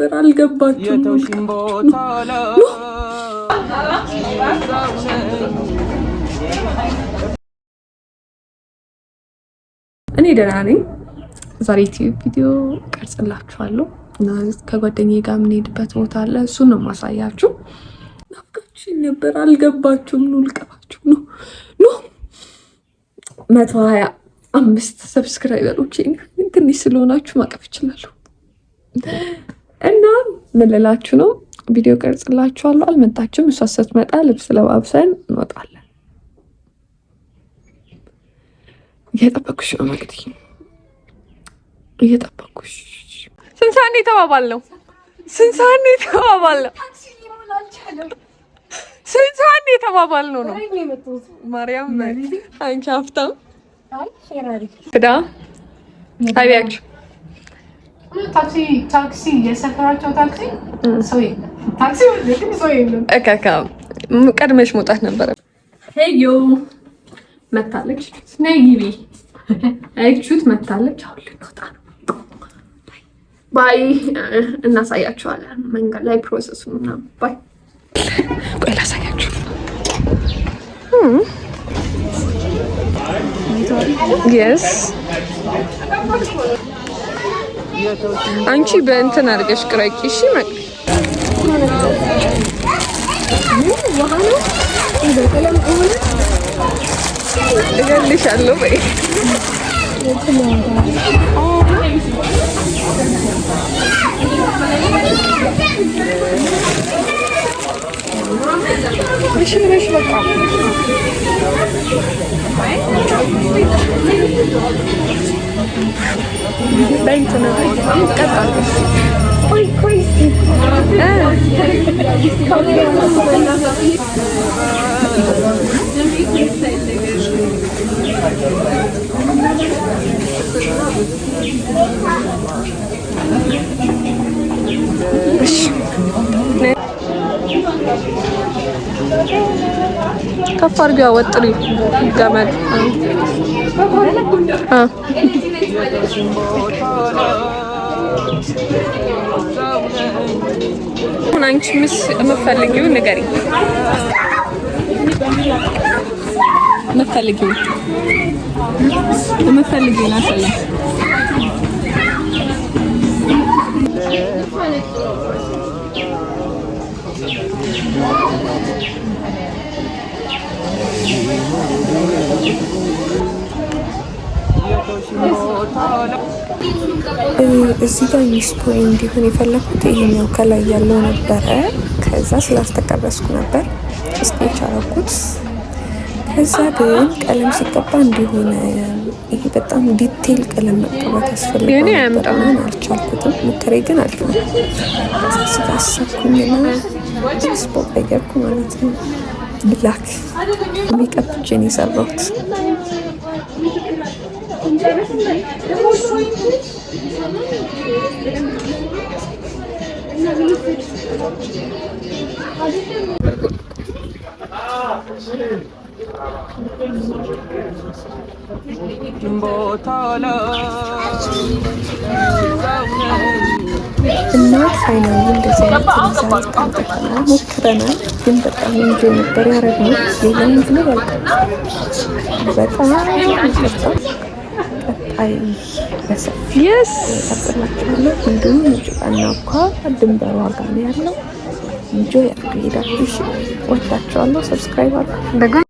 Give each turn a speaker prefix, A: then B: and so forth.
A: ነበር፣ አልገባችሁም። እኔ ደህና ነኝ። ዛሬ ዩቲዩብ ቪዲዮ ቀርጽላችኋለሁ እና ከጓደኛዬ ጋር የምንሄድበት ቦታ አለ። እሱን ነው የማሳያችሁ። ናፍቃችሁኝ ነበር፣ አልገባችሁም። ኑ ልቀፋችሁ። ኑ ኑ። 125 subscriber ኦች ትንሽ ስለሆናችሁ ማቀፍ እችላለሁ። እና ምን ልላችሁ ነው፣ ቪዲዮ ቀርጽላችኋለሁ። አልመጣችም። እሷ ስትመጣ ልብስ ለባብሰን እንወጣለን። እየጠበኩሽ ነው መቅዲ፣ እየጠበኩሽ። ስንት ሰዓት ነው የተባባልነው? ስንት ሰዓት ነው የተባባልነው? ስንት ሰዓት ነው የተባባልነው ነው? ማርያም አንቺ ሀብታም ፍዳ አቢያችሁ
B: ታክሲ የሰፈራቸው ታክሲ ሰው የለም። ታክሲ ሰው የለም።
A: ቀድመሽ መውጣት ነበረ። ሄዮ መታለች። ነይ ግቢ። አይቹት መታለች። አሁን ልንወጣ ነው። Bye። እናሳያችኋለን መንገድ ላይ process ኡ ምናምን። Bye። ቆይ ላሳያችሁ። Yes፣ አንቺ በእንትን አድርገሽ ቅረቂ። እሺ እገልሻለሁ በይ። እሺ እሺ በቃ በእንትን ቀጣለሽ። ከፍ አድርጊዋ፣ ወጥሪ ገመድ። አሁን አንቺ ምስ የምትፈልጊው ንገሪኝ። የምትፈልጊውን አሳይኝ።
C: እዚህ ጋር inspo እንዲሆን የፈለኩት ይሄኛው ከላይ ያለው ነበረ። ከዛ ስላልተቀረስኩ ነበር sketch አረኩት። ከዛ ግን ቀለም ሲቀባ እንዲሆነ ይሄ በጣም detail ቀለም መቀባት ያስፈልጋል ነበር፣ አልቻልኩትም። ሙከሬ ግን አሪፍ ነው። ስላሰብኩኝና inspo ቀየርኩ ማለት ነው። Black makeup እጄን የሰራሁት። እና finally እንደዚህ አይነት result አምጥተናል። ሞክረናል፣ ግን በጣም enjoy ነበር ያደረግነው። ሌላውን vlog አልቀረጽኩም። በጣም ይቅርታ። ቀጣይ በሰፊ ቀርጽላችኋለሁ። እንዲሁም ጭቃና እኳ ድንበሯ ጋር ነው ያለው። Enjoy አድርጉ ሄዳችሁ። እሺ፣ ወዳችኋለሁ። Subscribe አድርጉ።